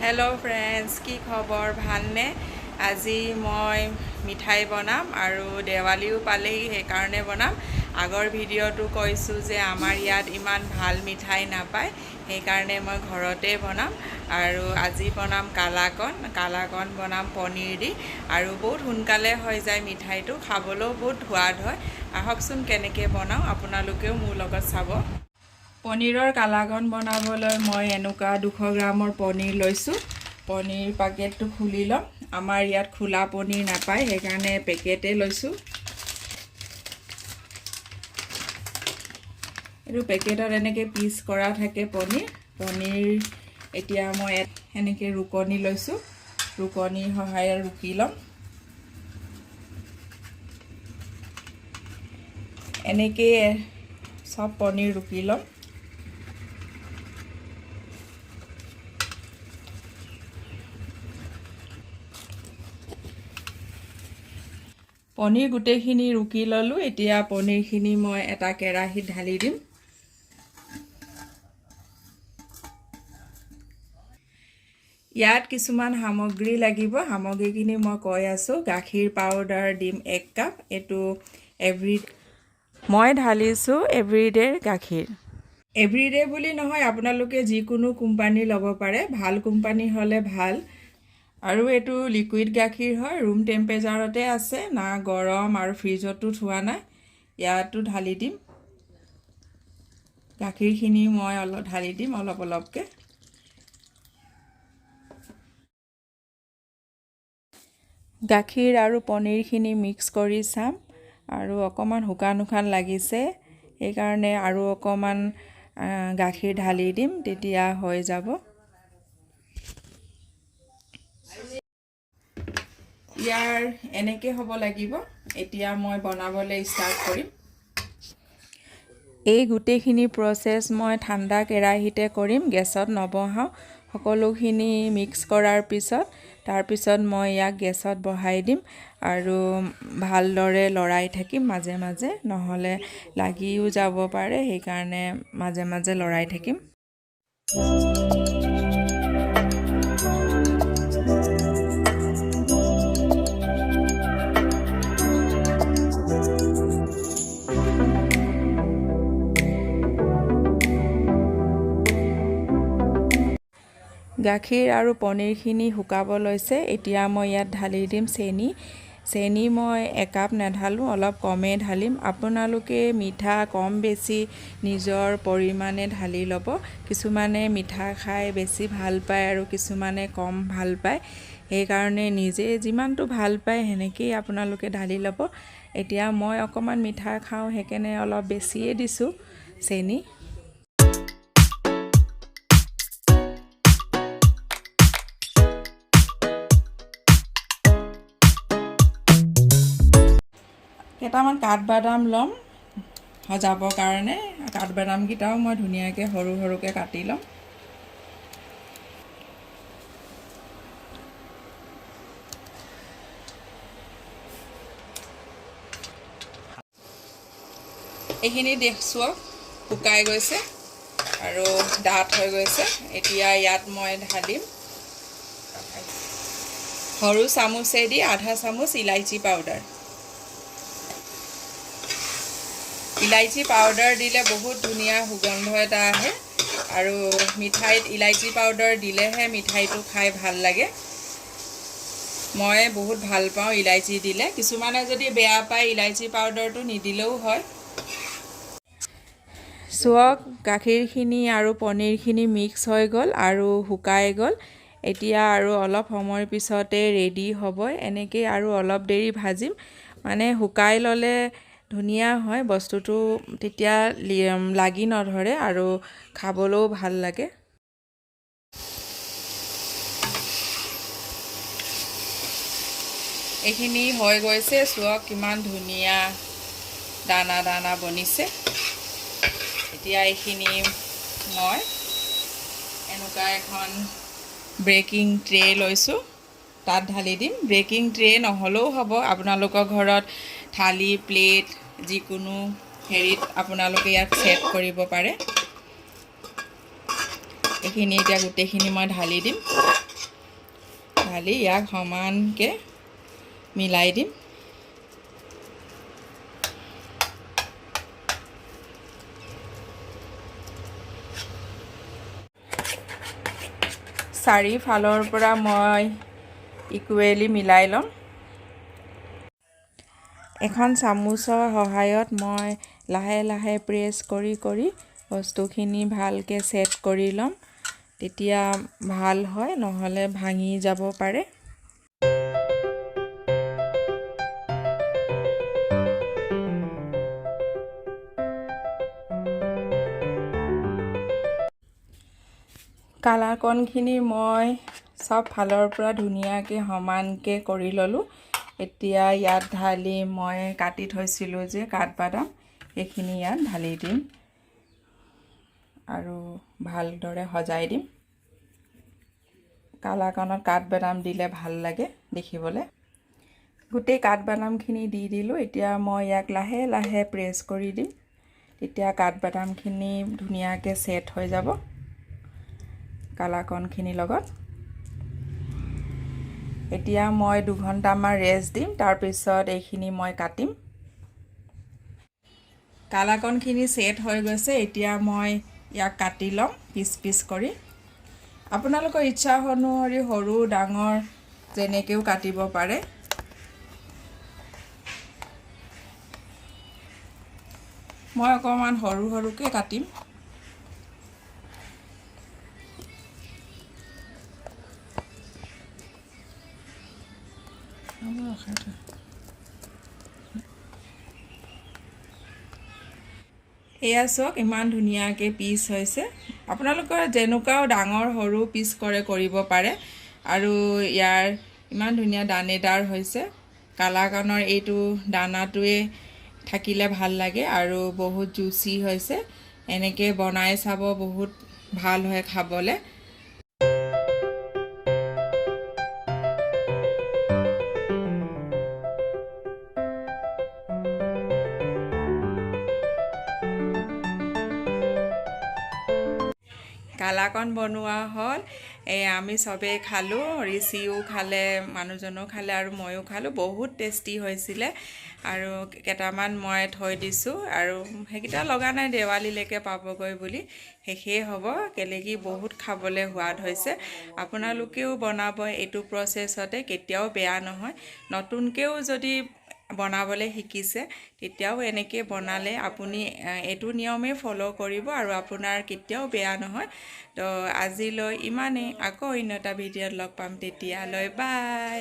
Hello' friends, কি খবৰ? ভালনে? আজি মই মিঠাই বনাম আৰু দেৱালীও পালেহি, সেইকাৰণে বনাম। আগৰ ভিডিঅ'টো কৈছোঁ যে আমাৰ ইয়াত ইমান ভাল মিঠাই নাপায়, সেইকাৰণে মই ঘৰতে বনাম। আৰু আজি বনাম কালাকন। কালাকন বনাম পনীৰ দি, আৰু বহুত সোনকালে হৈ যায় মিঠাইটো, খাবলৈও বহুত সোৱাদ হয়। আহকচোন কেনেকৈ বনাওঁ, আপোনালোকেও মোৰ লগত চাব। পনীৰৰ কালাকন বনাবলৈ মই এনেকুৱা 200 গ্ৰামৰ পনীৰ লৈছোঁ। পনীৰ পেকেটটো খুলি ল'ম। আমাৰ ইয়াত খোলা পনীৰ নাপায়, সেইকাৰণে পেকেটে লৈছোঁ। এইটো পেকেটত এনেকৈ পিচ কৰা থাকে পনীৰ। পনীৰ এতিয়া মই এনেকৈ ৰুকনি লৈছোঁ, ৰুকনিৰ সহায়ত ৰুকি ল'ম। এনেকৈয়ে চব পনীৰ ৰুকি ল'ম। পনীৰ গোটেইখিনি ৰুকি ল'লোঁ। এতিয়া পনীৰখিনি মই এটা কেৰাহীত ঢালি দিম। ইয়াত কিছুমান সামগ্ৰী লাগিব, সামগ্ৰীখিনি মই কৈ আছোঁ। গাখীৰ পাউডাৰ দিম 1 কাপ, এইটো মই ঢালিছোঁ এভৰিডেৰ গাখীৰ। এভৰিডে বুলি নহয়, আপোনালোকে যিকোনো কোম্পানী ল'ব পাৰে, ভাল কোম্পানী হ'লে ভাল। আৰু এইটো লিকুইড গাখীৰ হয়, ৰুম টেম্পাৰেচাৰতে আছে, না গৰম আৰু ফ্ৰিজতো থোৱা নাই। ইয়াতো ঢালি দিম গাখীৰখিনি, মই অলপ ঢালি দিম অলপ অলপকৈ। গাখীৰ আৰু পনীৰখিনি মিক্স কৰি চাম। আৰু অকণমান শুকান শুকান লাগিছে, সেইকাৰণে আৰু অকণমান গাখীৰ ঢালি দিম, তেতিয়া হৈ যাব। ইয়াৰ এনেকৈ হ'ব লাগিব। এতিয়া মই বনাবলৈ ষ্টাৰ্ট কৰিম। এই গোটেইখিনি প্ৰচেছ মই ঠাণ্ডা কেৰাহীতে কৰিম, গেছত নবহাওঁ। সকলোখিনি মিক্স কৰাৰ পিছত তাৰপিছত মই ইয়াক গেছত বহাই দিম আৰু ভালদৰে লৰাই থাকিম মাজে মাজে, নহ'লে লাগিও যাব পাৰে, সেইকাৰণে মাজে মাজে লৰাই থাকিম। গাখীৰ আৰু পনীৰখিনি শুকাব লৈছে। এতিয়া মই ইয়াত ঢালি দিম চেনি। চেনি মই একাপ নাঢালোঁ, অলপ কমেই ঢালিম। আপোনালোকে মিঠা কম বেছি নিজৰ পৰিমাণে ঢালি ল'ব। কিছুমানে মিঠা খাই বেছি ভাল পায় আৰু কিছুমানে কম ভাল পায়, সেইকাৰণে নিজে যিমানটো ভাল পায় সেনেকেই আপোনালোকে ঢালি ল'ব। এতিয়া মই অকণমান মিঠা খাওঁ, সেইকাৰণে অলপ বেছিয়ে দিছোঁ চেনি। কেইটামান কাঠবাদাম ল'ম সজাবৰ কাৰণে। কাঠবাদামকেইটাও মই ধুনীয়াকৈ সৰু সৰুকৈ কাটি ল'ম। এইখিনি দেখুৱাওক, শুকাই গৈছে আৰু ডাঠ হৈ গৈছে। এতিয়া ইয়াত মই ঢালিম সৰু চামুচেদি আধা চামুচ ইলাচি পাউডাৰ। ইলাচি পাউডাৰ দিলে বহুত ধুনীয়া সুগন্ধ এটা আহে, আৰু মিঠাইত ইলাচি পাউডাৰ দিলেহে মিঠাইটো খাই ভাল লাগে। মই বহুত ভাল পাওঁ ইলাচি দিলে। কিছুমানে যদি বেয়া পায় ইলাচি পাউডাৰটো নিদিলেও হয়। চোৱক, গাখীৰখিনি আৰু পনীৰখিনি মিক্স হৈ গ'ল আৰু শুকাই গ'ল। এতিয়া আৰু অলপ সময়ৰ পিছতে ৰেডি হ'ব। এনেকেই আৰু অলপ দেৰি ভাজিম, মানে শুকাই ল'লে ধুনীয়া হয় বস্তুটো, তেতিয়া লাগি নধৰে আৰু খাবলৈও ভাল লাগে। এইখিনি হৈ গৈছে। চোৱক কিমান ধুনীয়া দানা দানা বনিছে। এতিয়া এইখিনি মই এনেকুৱা এখন বেকিং ট্ৰে লৈছোঁ, তাত ঢালি দিম। বেকিং ট্ৰে নহ'লেও হ'ব, আপোনালোকৰ ঘৰত থালি প্লেট যিকোনো হেৰিত আপোনালোকে ইয়াত ছেট কৰিব পাৰে। এইখিনি এতিয়া গোটেইখিনি মই ঢালি দিম। ঢালি ইয়াক সমানকৈ মিলাই দিম। চাৰিফালৰ পৰা মই ইকুৱেলি মিলাই ল'ম। এখন চামুচৰ সহায়ত মই লাহে লাহে প্ৰেছ কৰি কৰি বস্তুখিনি ভালকৈ ছেট কৰি ল'ম, তেতিয়া ভাল হয়, নহ'লে ভাঙি যাব পাৰে। কালাকনখিনি মই চব ফালৰ পৰা ধুনীয়াকৈ সমানকৈ কৰি ল'লোঁ। এতিয়া ইয়াত ঢালি মই কাটি থৈছিলোঁ যে কাঠবাদাম, সেইখিনি ইয়াত ঢালি দিম আৰু ভালদৰে সজাই দিম। কালাকানত কাঠবাদাম দিলে ভাল লাগে দেখিবলৈ। গোটেই কাঠবাদামখিনি দি দিলোঁ। এতিয়া মই ইয়াক লাহে লাহে প্ৰেছ কৰি দিম, তেতিয়া কাঠবাদামখিনি ধুনীয়াকৈ ছেট হৈ যাব কালাকনখিনিৰ লগত। এতিয়া মই 2 ঘণ্টামান ৰেষ্ট দিম, তাৰপিছত এইখিনি মই কাটিম। কালাকনখিনি ছেট হৈ গৈছে। এতিয়া মই ইয়াক কাটি ল'ম পিচ পিচ কৰি। আপোনালোকৰ ইচ্ছা অনুসৰি সৰু ডাঙৰ যেনেকৈও কাটিব পাৰে। মই অকণমান সৰু সৰুকৈ কাটিম। এয়া চাওক, ইমান ধুনীয়াকৈ পিচ হৈছে। আপোনালোকৰ যেনেকুৱাও ডাঙৰ সৰু পিচ কৰে কৰিব পাৰে। আৰু ইয়াৰ ইমান ধুনীয়া দানেদাৰ হৈছে। কালাকানৰ এইটো দানাটোৱে থাকিলে ভাল লাগে আৰু বহুত জুচি হৈছে। এনেকৈ বনাই চাব, বহুত ভাল হয় খাবলৈ। কালাকন বনোৱা হ'ল। এই আমি চবেই খালোঁ, ৰিচিও খালে, মানুহজনেও খালে আৰু ময়ো খালোঁ। বহুত টেষ্টি হৈছিলে। আৰু কেইটামান মই থৈ দিছোঁ আৰু সেইকেইটা লগা নাই দেৱালীলৈকে পাবগৈ বুলি, শেষেই হ'ব। কেলেকি বহুত খাবলৈ সোৱাদ হৈছে। আপোনালোকেও বনাব এইটো প্ৰচেছতে, কেতিয়াও বেয়া নহয়। নতুনকৈও যদি বনাবলৈ শিকিছে তেতিয়াও এনেকৈ বনালে আপুনি এইটো নিয়মেই ফ'ল' কৰিব আৰু আপোনাৰ কেতিয়াও বেয়া নহয়। তো আজিলৈ ইমানেই, আকৌ অন্য এটা ভিডিঅ'ত লগ পাম, তেতিয়ালৈ বাই।